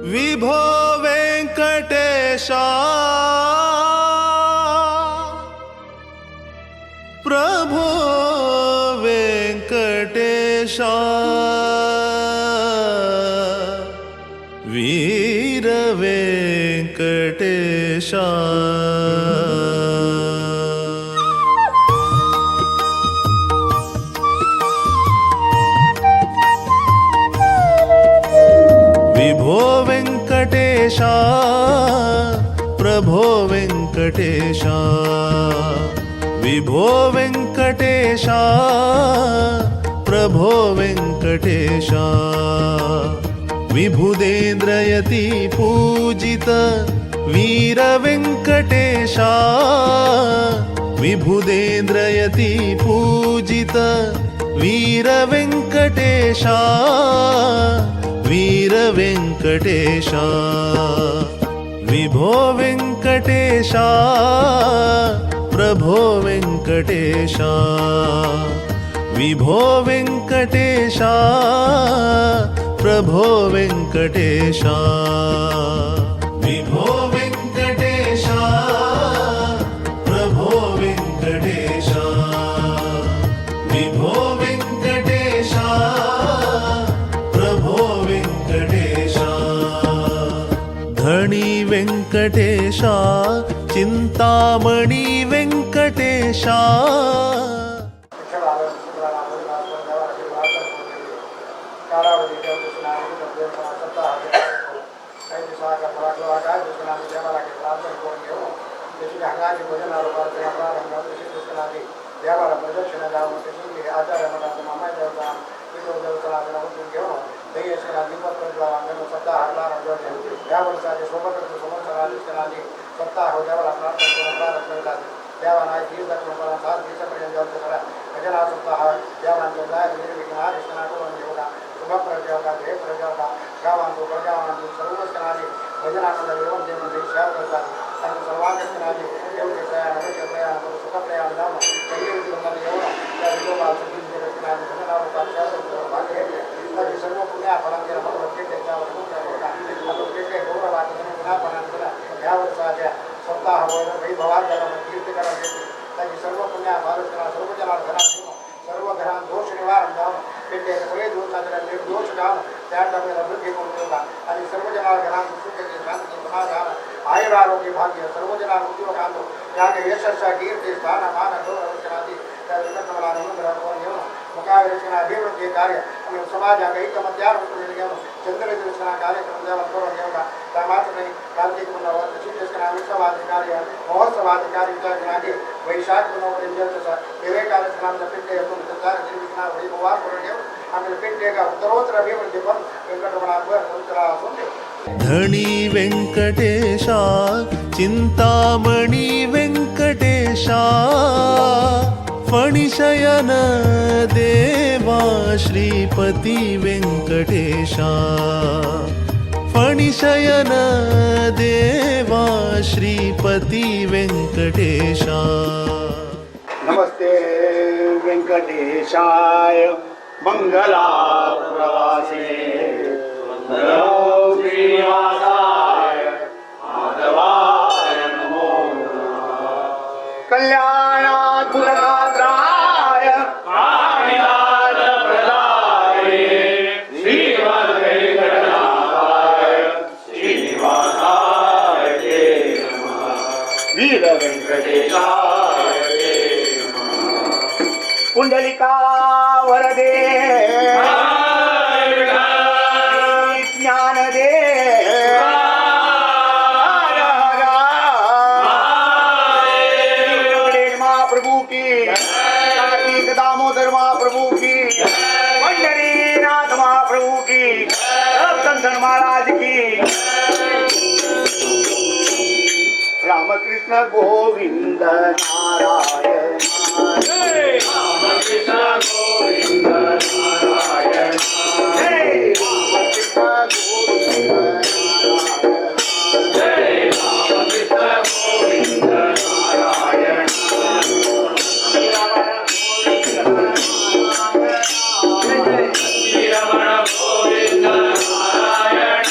विभो वेंकटेशा प्रभो वेंकटेशा वीर वेंकटेशा। विभो वेंकटेशा प्रभो वेंकटेशा विभो वेंकटेशा प्रभो वेंकटेशा विभुदेन्द्रयति पूजित वीर वेंकटेशा विभुदेन्द्रयति पूजित वीर वेंकटेशा वीर वेंकटेशा विभो वेंकटेशा प्रभो वेंकटेशा विभो वेंकटेशा प्रभो वेंकटेशा विभो वेंकटेशा प्रभो वेंकटेशा विभो वेंकटेशा प्रभो वेंकटेशा धणी वेंकटेशा चिंतामणी वेंकटेशा। आयुरारोग्य भाग्य सर्वजना उद्योगांतो यागे यशस्स कीर्ति स्थान मान गौरव मुखाविरचना अभिवृद्धि कार्य समाज ಐಕಮತ್ಯಾರ ಚಂದ್ರ ಕಾರ್ಯಕ್ರಮ कार्तिक उत्सवादि कार्य महोत्सवादि कार्य वैशाख उत्तरोत्तर अभिवृद्धि वेंकटरमण। धणी वेंकटेशा चिंतामणी वेंकटेशा फणिशयन देवा श्रीपति वेंकटेशा फणिशयन देवा श्रीपति वेंकटेशा। नमस्ते वेंकटेशाय मंगला प्रवासे नमो श्रीनिवासाय माधवाय नमो नमः। कल्याणाद्भुतगात्राय कामिनाथप्रदाय श्रीमद्वेंकटनाथाय श्रीनिवासाय ते नमः। वीर वेंकटेशाय ते नमः। पुंडलिका वरदे ज्ञानदे महाप्रभु की, कार्तिक दामोदर महाप्रभु की, पंढरीनाथ महाप्रभु की, संतन महाराज की। रामकृष्ण गोविंद नारायण, रामकृष्ण गोविंद नारायण, रामकृष्ण गोविंद नारायण, रामकृष्ण गोविंद नारायण, रमण गोविंद नारायण।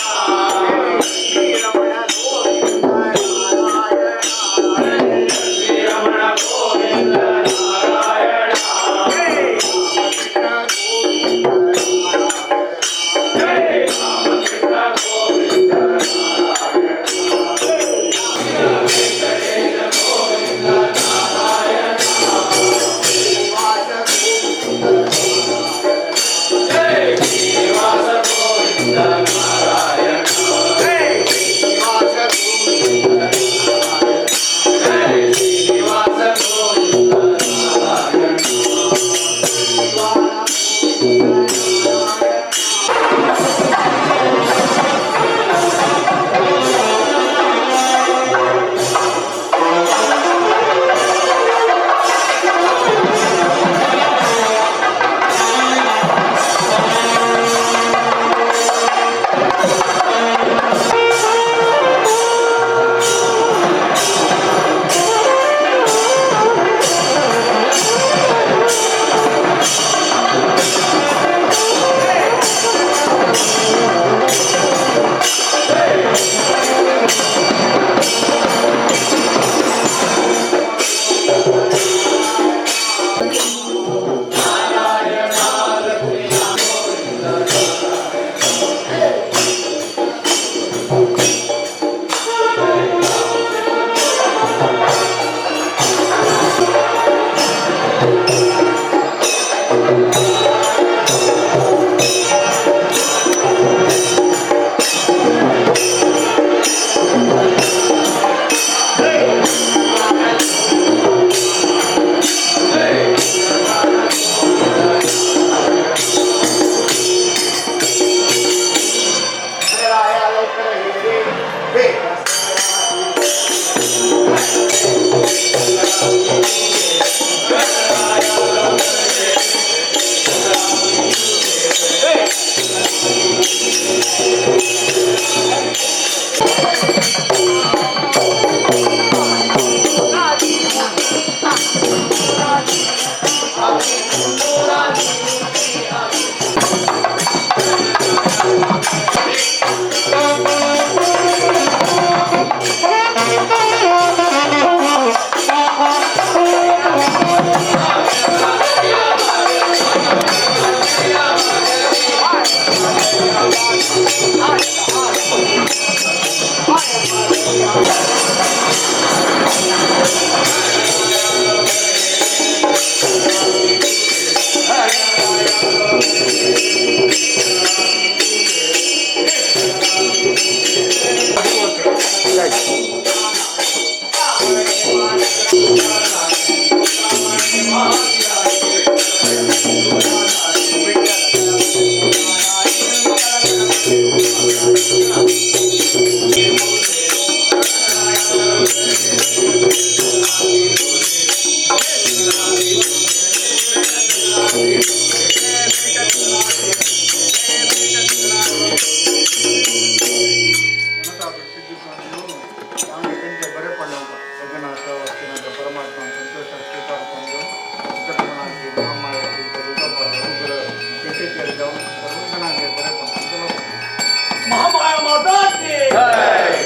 माता की जय।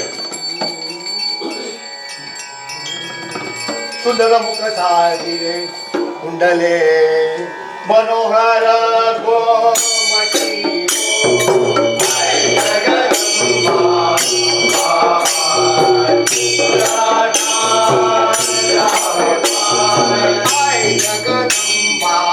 सुंदर मुख साजिरे कुंडले मनोहर गोमती जगदंबा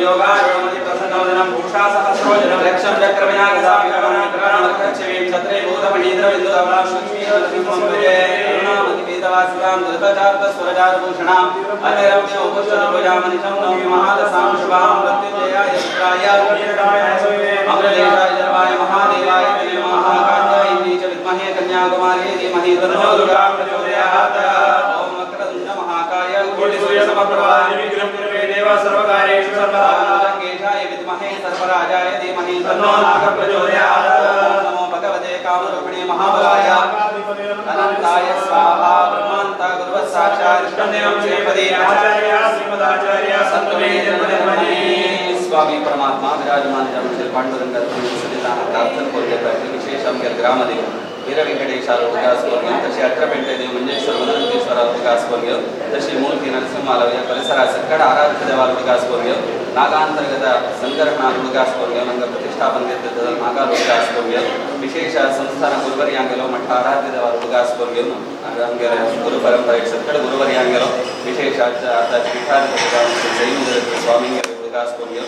योगारूढमति प्रसन्नवदनं भूषा सहस्रोजनं लक्षं चक्रविनाकसाभिरमणक्षवीं छत्रे भूतमणीन्द्रबिन्दुधवलां लक्ष्मीरसिंहं करुणामतिपीतवासिकां धृतचार्तस्वरजातभूषणां अतिरम्योपुष्पजामनिशं नौमि महादशां शुभां मृत्युञ्जयाय शुक्राय अमृतेशाय जर्वाय महादेवाय नमः कात्यायिनी च विद्महे कन्याकुमारी धीमहि तन्नो दुर्गा प्रचोदयात्। ओम वक्रतुण्ड महाकाय कोटिसूर्यसमप्रभा विघ्नं कुरु देव सर्वकार्येषु सर्वदा लङ्केशाय विद्महे सर्पराजाय धीमहि तन्नो नागः प्रचोदयात्। नमो भगवते कामरूपिणे महाबलाय अनंताय स्वाहा। ब्रह्मांता गुरुवः साक्षात् देवं श्रीपदे आचार्य श्रीमदाचार्य संतमे जन्मजन्मनि। स्वामी परमात्मा विराजमान जमशेल पांडुरंग सन्निधान प्रार्थना कोरगेताचे विशेष आमगेल ग्रामदेव वीर वेंकटेशार उदकास कोरगेव तशी अट्रपेंटे देव मंजेश्वर वनंतेश्वर उदकास कोरगेव तशी मूर्ती नरसिंहालय परिसरा सक्कड आराध्य देवाल उदकास कोरगेव नागांतर्गत संकर्षण उदकास कोरगेव नंग प्रतिष्ठापन घेतले नागाल उदकास कोरगेव विशेष संस्थान गुरुवर्यांगेलो मठ आराध्य देवाल उदकास कोरगेव आमगेल गुरु परंपरे सक्कड गुरुवर्यांगेलो विशेष आता पीठाधिपती जैन स्वामी उदकास कोरगेव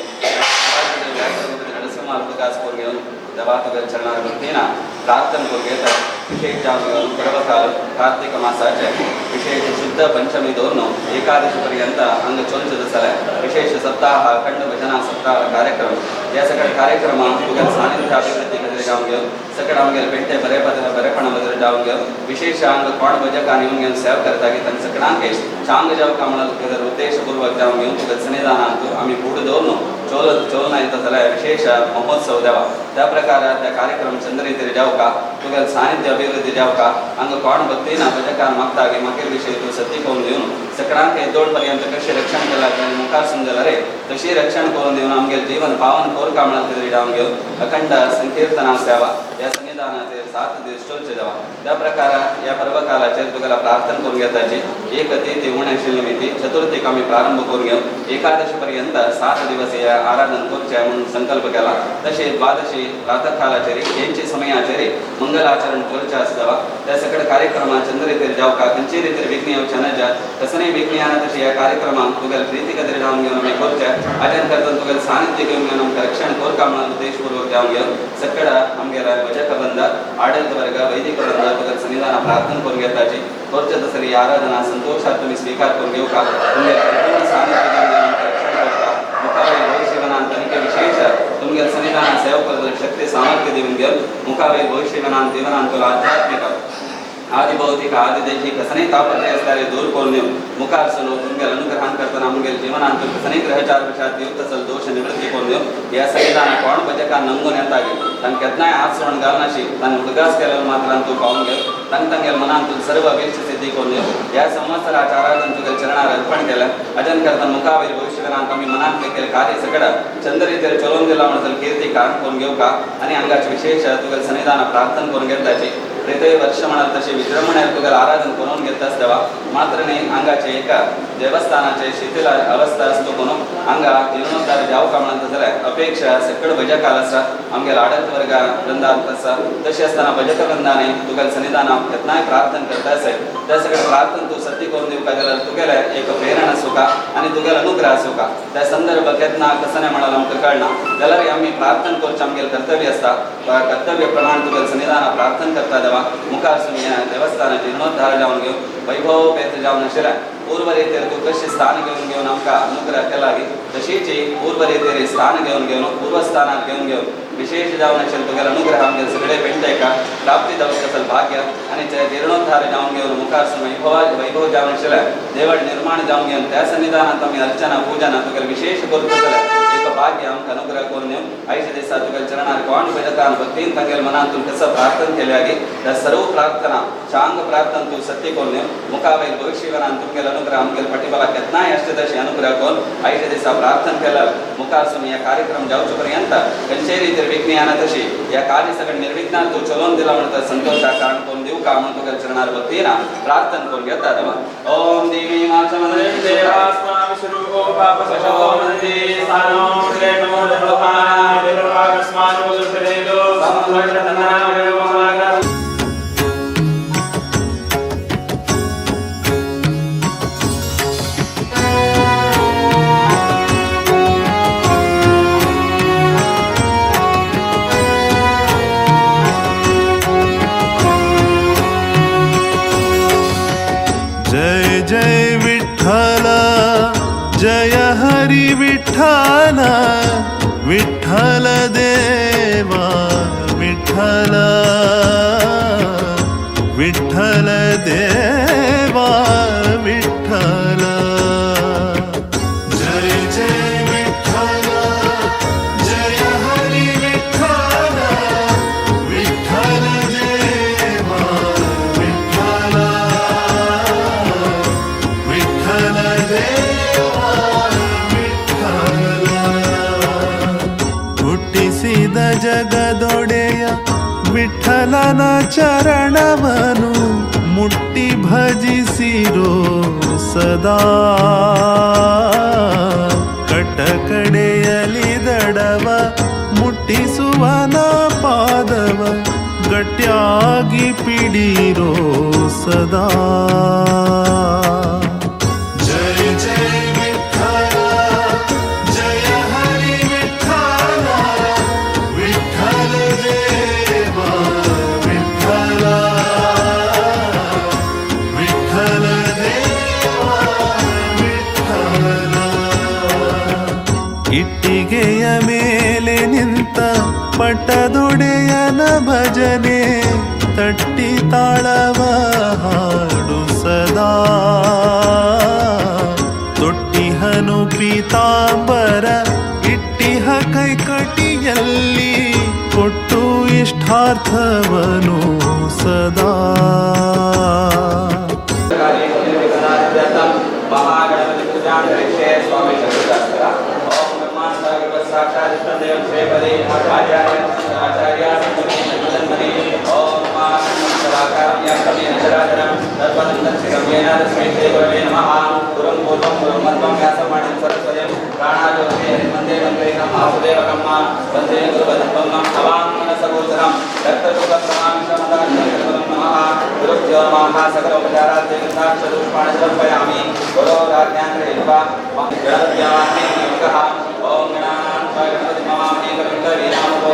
नरसिंह उदकास कोरगेव दवातुगल चरणार भक्तीना प्रार्थना कोरगेत विशेष जाऊन पर्वकाल कार्तिक मासाचे विशेष शुद्ध पंचमी दोन एकादशी पर्यंत अंग चोलचे दसले विशेष सप्ताह अखंड भजना सप्ताह कार्यक्रम या सगळे कार्यक्रम तुगल सानिध्य अभिवृद्धी खातीर जावन घेवन सगळे आमगेले पेंटे बरेपणा बद्दल जावन घेवन विशेष अंग कोण भजक आनी येवन घेवन सेवा करता की तांकां सगळ्यांक चांग जावका म्हणून उद्देशपूर्वक जावन घेवन तुगल सन्निधानांत आमी फुडें दवरून चोल चोलना येता जाल्यार विशेष महोत्सव देवा त्या प्रकार त्या कार्यक्रम चंद्र जावका तुगेल सानिध्य अभिवृद्धी जावका हांगा कोण भक्तीना भजकान मागता की मागीर विशय तूं सती करून दिवन सगळ्यांक येदोळ पर्यंत कशें रक्षण केलां आनी मुखार सून जाल्यार रे तशी रक्षण करून दिवन आमगेल जीवन पावन कोरका म्हणून तरी जावन घेवन अखंड संकीर्तना सेवा ह्या सन्निधानाचेर 7 दीस चलचे देवा त्या प्रकार ह्या पर्वकालाचेर तुगेला प्रार्थना करून घेताची एक तिथी उणें आशिल्ली मिती चतुर्थीक आमी प्रारंभ करून घेवन एकादशी पर्यंत 7 दिवस हे आराधन करचें म्हणून संकल्प केला। तशें द्वादशी प्रातःकालाचेर हेंचे समयाचेर मंगलाचरण करचें आसता त्या सगळे कार्यक्रमा चंद्र जावका खंयचे रितीर विघ्न येवचें ना जा कसलेय विघ्न येना तशें ह्या कार्यक्रमाक तुगेले प्रिती खातीर जावन घेवन आमी करचें आजन करतना तुगेले सानिध्य घेवन घेवन आमकां रक्षण करका म्हणून उद्देशपूर्वक जावन घेवन सगळ्या आमगेल्या भजक बंद आडळीत वर्ग वैदिक बंद तुगेले सन्निधान प्रार्थना करून घेताची करचें तसली ही आराधना संतोषात तुमी स्वीकार करून घेवका तुमगेले परिपूर्ण सानिध्य घेवन घेवन आमकां रक्षण करता मुखावय भविष्यवनान तनिके विशेष तुमगेले सन्निधान सेवा करतले शक्ती सामर्थ्य दिवन घेवन मुखावय भविष्यवनान जीवनान तुला आध्यात्मिक आदिभौतिक आदिदैहिक कसने तापत्रय आसल्यार दूर करून दिवन मुखार सून तुमगेले अनुग्रहान करतना आमगेले जीवनांत कसने ग्रहचार वशात दिवतसल दोष निवृत्ती करून दिवन ह्या सन्निधान कोण भजकान नंगून येतागी तांकां केन्नाय हात सोडून घालनाशी तांकां उडगास केल्यार मात्र तूं पावून घेवन तांकां तांगेले मनांत सर्व अभिष्ट सिद्धी करून दिवन ह्या संवत्सराच्या आराधन तुगेले चरणार अर्पण केलें अजन करतना मुखावयर भविष्यवनांत आमी मनांतलें केलें कार्य सगळं चंद्र चलोवन दिला म्हणून कीर्ती कारण करून घेवका आनी हांगाचे विशेष तुगेले सन्निधान प्रार्थना करून घेताची प्रत्येक वर्ष म्हणाल तशें विजृंभणे तुगेले आराधन करून घेताच देवा मात्र न्ही हांगाचे एका देवस्थानाचे शिथिल अवस्था आसतो कोण हांगा जीर्णोद्धार जावका म्हणत जाल्यार अपेक्षा सगळं भजकाल आसा आमगेले आडत वर्ग वृंदांत आसा तशें आसतना भजक वृंदाने तुगेले सन्निधानाक केन्नाय प्रार्थना करता आसय त्या सगळें प्रार्थना तूं सत्य करून दिवका जाल्यार तुगेले एक प्रेरणा आसूका आनी तुगेले अनुग्रह आसूका त्या संदर्भ केन्ना कसो म्हणाल आमकां कळना जाल्यार आमी प्रार्थना करचें आमगेलें कर्तव्य आसता कर्तव्य प्रमाण तुगेले सन्निधानाक प्रार्थना करता देवा मुखार सून ह्या देवस्थानाचें जीर्णोद्धार जावन घेवन वैभवोपेत जावन आशिल्लें पूर्व रितीर तूं कशें स्थान घेवन घेवन आमकां अनुग्रह केला तशीच पूर्व रितीर स्थान घेवन घेवन पूर्वस्थानाक घेवन घेवन विशेष जावन आशिल्लें तुगेले अनुग्रह आमगेले सगळे पेंटेका प्राप्ती जावचें असल भाग्य आनी जीर्णोद्धार जावन घेवन मुखार सून वैभव जावन आशिल्लें देवळ निर्माण जावन घेवन त्या सन्निधानांत आमी अर्चना पूजना तुगेले विशेष करता जाल्यार एक भाग्य आमकां अनुग्रह करून दिवन आयच्या दिसा तुगेले चरणार कोण भजकान भक्तीन तांगेले मनांतून कसो प्रार्थना केल्या त्या सर्व प्रार्थना चांग प्रार्थना तूं सत्य करून दिवन मुखावयर भविष्यवनान तुमगेले अनुग्रह आमगेले पटिबला केन्नाय आसचे तशें अनुग्रह करून आयच्या दिसा प्रार्थना केल्यार मुखार सून ह्या कार्यक्रम जावचे पर्यंत खंयचेय रितीर विघ्न येना तशी ह्या कार्य सगळें निर्विघ्नान तूं चलोवन दिला म्हणटा संतोषाक कारण करून दिवका म्हणून तुगेले चरणार भक्तीन प्रार्थना करून घेता देवा। ओम देवी विठ्ठल देवा विठ्ठल, विठ्ठल देवा विठ्ठल। जय जय विठ्ठल जय हरी विठ्ठल, विठ्ठल देवा विठ्ठल, विठ्ठल देवा विठ्ठल। ಹುಟ್ಟಿಸಿದ ಜಗದೊಡೆಯ ವಿಠಲನ ಚರಣವನು ಮುಟ್ಟಿ ಭಜಿಸಿರೋ ಸದಾ. ಕಟ್ಟ ಕಡೆಯಲಿ ದಡವ ಮುಟ್ಟಿಸುವನ ಪಾದವ ಗಟ್ಟಿಯಾಗಿ ಪಿಡೀರೋ ಸದಾ. ಜಯ ಜಯ ವಿಠಲ ಜಯ ಹರಿ ವಿಠಲ, ವಿಠಲ ದೇವ ವಿಠಲ, ವಿಠಲ ದೇವ ವಿಠಲ. ಇಟ್ಟಿಗೆಯ ಮೇಲೆ ನಿಂತ ಪಟ್ಟದೊಡೆಯನ ಭಜನೆ ತಟ್ಟಿ ತಾಳವ ಹಾಡು ಸದಾ. ತೊಟ್ಟಿಹನು ಪೀತಾಂಬರ ಇಟ್ಟಿಹ ಕೈಕಟಿಯಲ್ಲಿ ಕೊಟ್ಟು ಇಷ್ಟಾರ್ಥವನು ಸದಾ. ಮಹಾಗಣಪತಿ ಪೂಜಾಂ ಕರಿಷ್ಯೆ ಸ್ವಾಮಿ ಚತುರ್ದಾಸ್ಕರ. ಓಂ ಬ್ರಹ್ಮಾಂಡ ಸಾಕ್ಷಾತ್ ದೇವಂ ಶ್ರೇಪದೇ ಆಚಾರ್ಯ ಆಚಾರ್ಯ ಜನ್ಮನಿ. ಓಂ ಮಹಾಗಣಪತಿ ತತ್ಪದಂ ತತ್ಸಿಗಮ್ಯೇನ ತಸ್ಮೈ ಶ್ರೀ ಗುರವೇ ನಮಃ. ಗುರುಂ ಪೂರ್ವಂ ಗುರುಂ ಮಧ್ವಂ ವ್ಯಾಸಮಾಣಿಂ ಸರಸ್ವತಿಂ ಪ್ರಾಣಾಜ್ಯೋತಿ ವಂದೇ ವಂದೇಕಂ ವಾಸುದೇವಕಮ್ಮ ವಂದೇ ಗುರುಪದಂ ಅವಾಂಗನಸಗೋಚರಂ ರಕ್ತಶುಕ್ಲಪ್ರಮಾಂಶಮದಾಕ್ಷರಂ ನಮಃ. ಗುರುಭ್ಯೋ ನಮಃ. ಸಕಲೋಪಚಾರಾದ್ಯಂತಾಕ್ಷರೂಪಾಣಿ ಸಮರ್ಪಯಾಮಿ. ಗುರೋರಾಜ್ಞಾಂಗ್ರಯುಗ ಗಣಪತ್ಯಾಮಹೇ ಯುಗಃ. ಓಂ ಗಣಾನಾಂ ಗಣಪತಿ ಮಮಾಮಹೇ ಕವಿಂ ಕವೀನಾಮುಪೋ.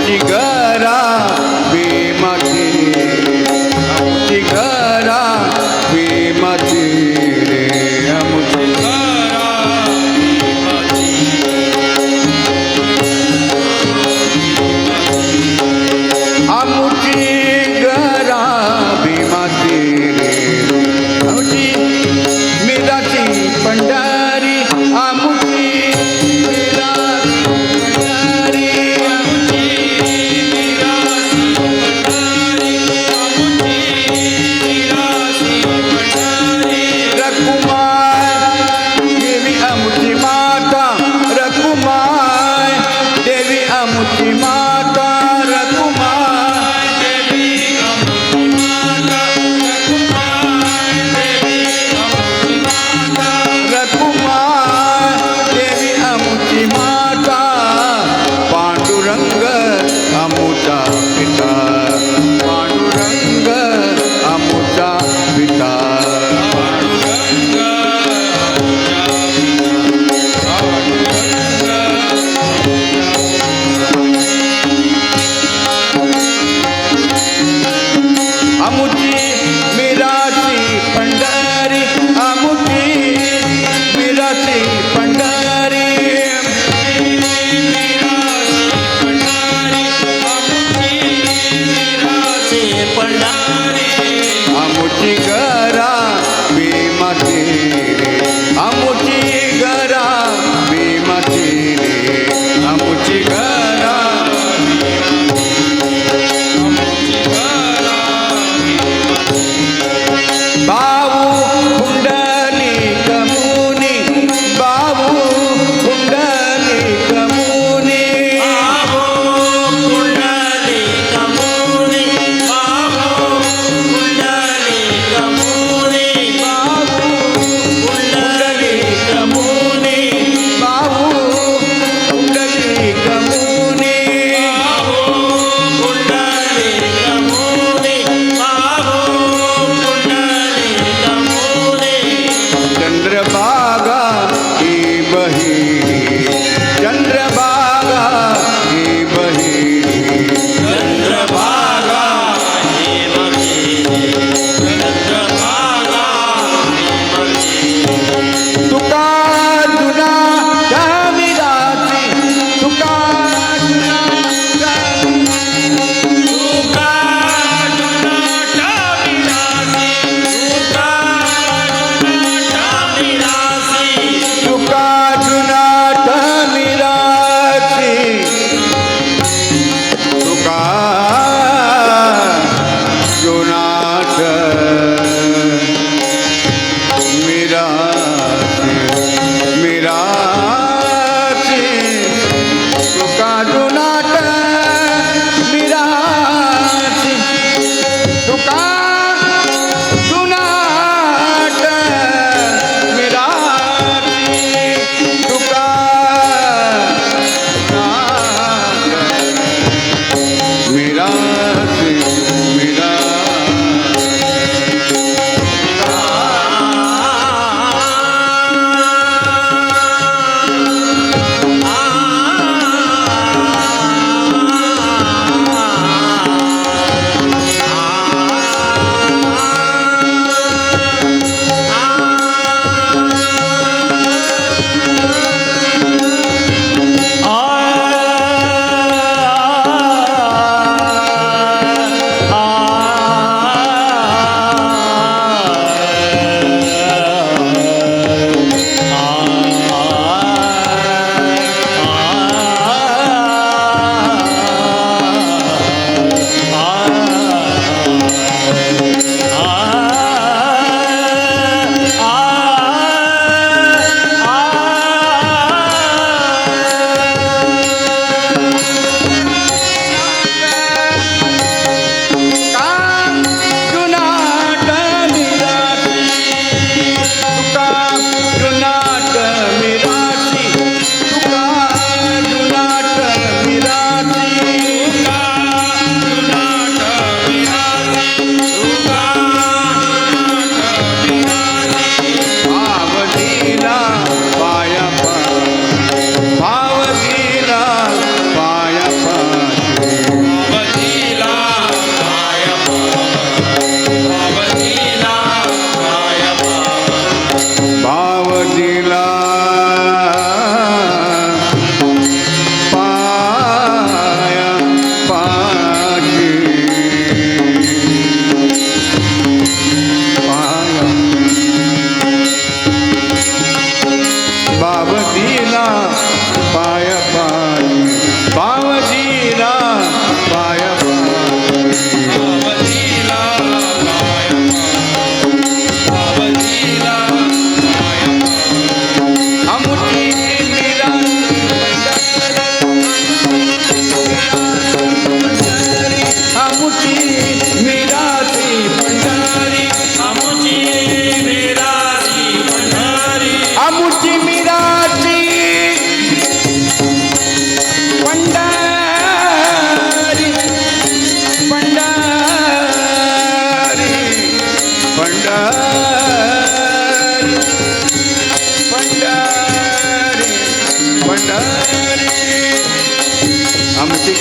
आमुची घरा भीमाची, आमुची घरा भीमाची रे, आमुची घरा भीमाची. आमुची घरा भीमाची रे, आमुची मीराची पंढरी, आमुची मीराची पंढरी, आमुची मीराची पंढरी, आमुची मीराची पंढरी. रकुमाय देवी आमुची माता, रकुमाय देवी आमुची माता, रकुमाय देवी आमुची माता, रकुमाय देवी आमुची माता, रकुमाय देवी आमुची माता. पांडुरंग आमुचा पिता, पांडुरंग आमुचा पिता, पांडुरंग आमुचा पिता, पांडुरंग. आमुची मीराची पंढरी, आमुची मीराची पंढरी, मीराची पंढरी,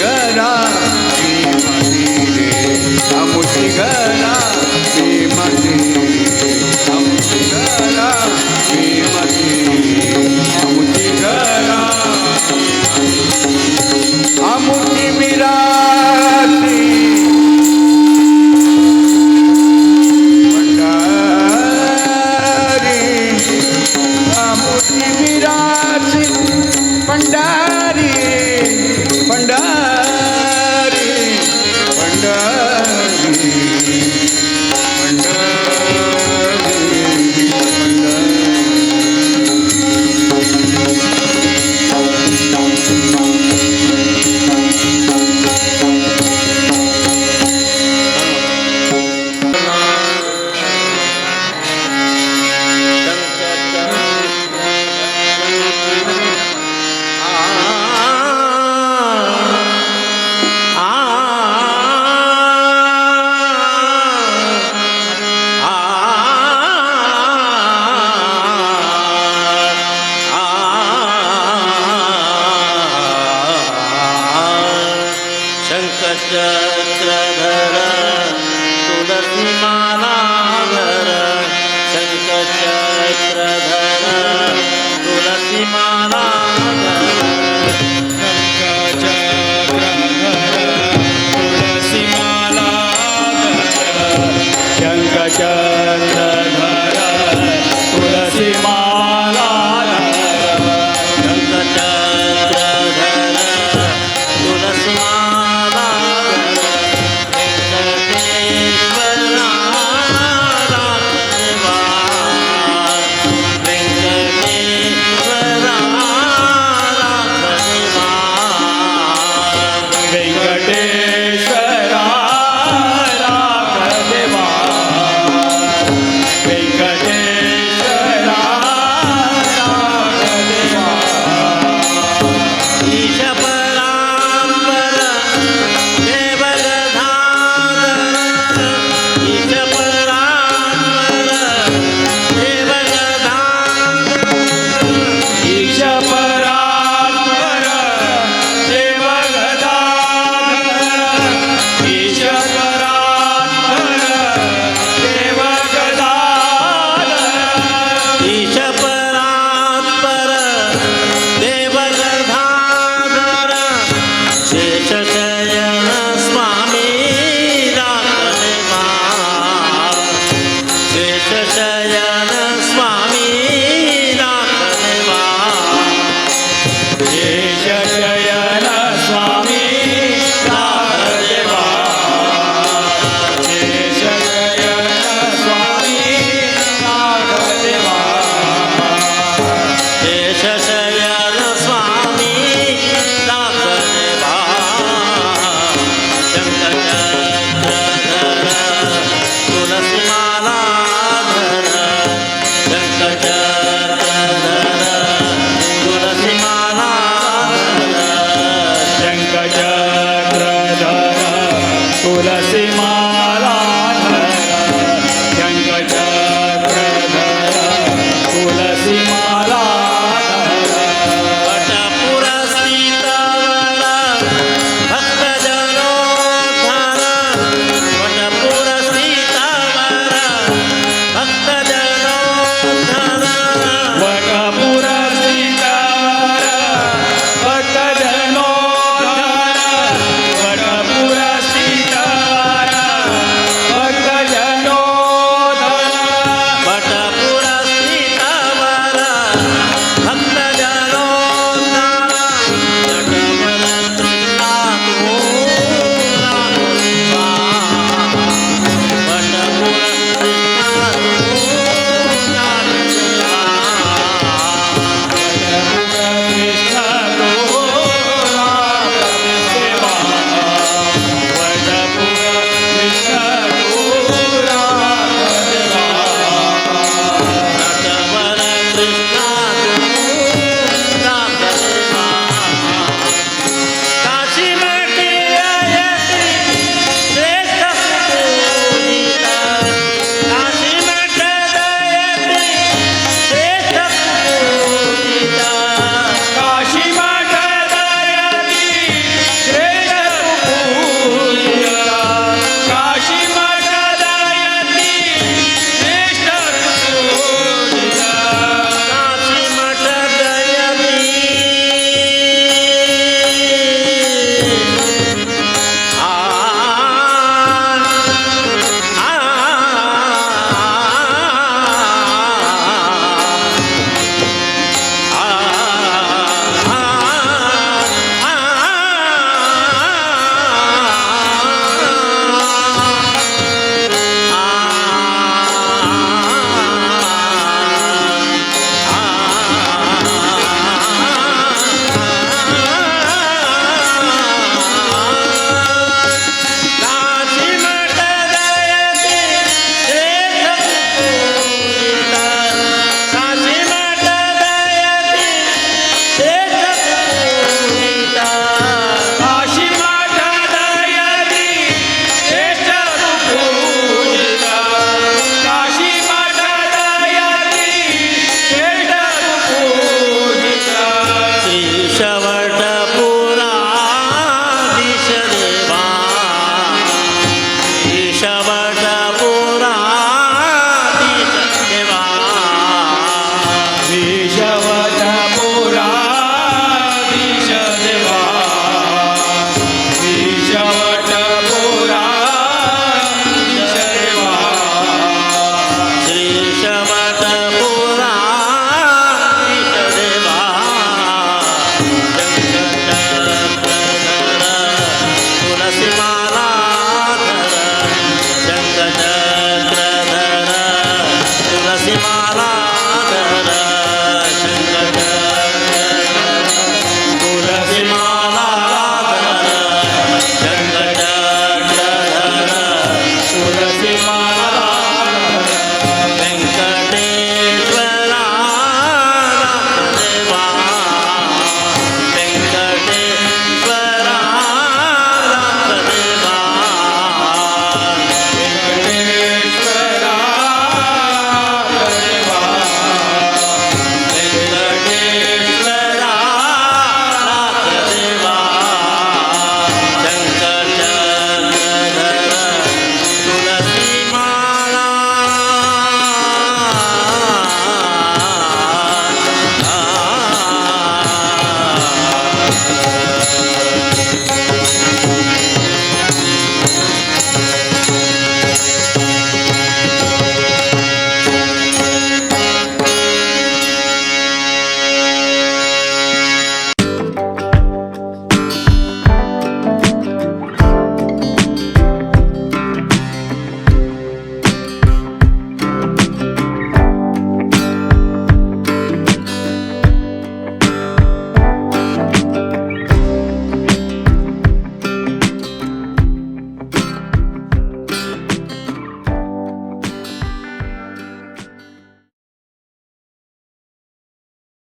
घरा भीमाची रे, आमुची घरा भीमाची रे, आमुची घरा भीमाची रे, आमुची घरा आमुची मिराची पंढरी, आमुची मिराची पंढरी, पंढरी, पंढरी, पंढरी, पंढरी. शंखचक्रधर तुलसी मालाधर, शंखचक्रधर.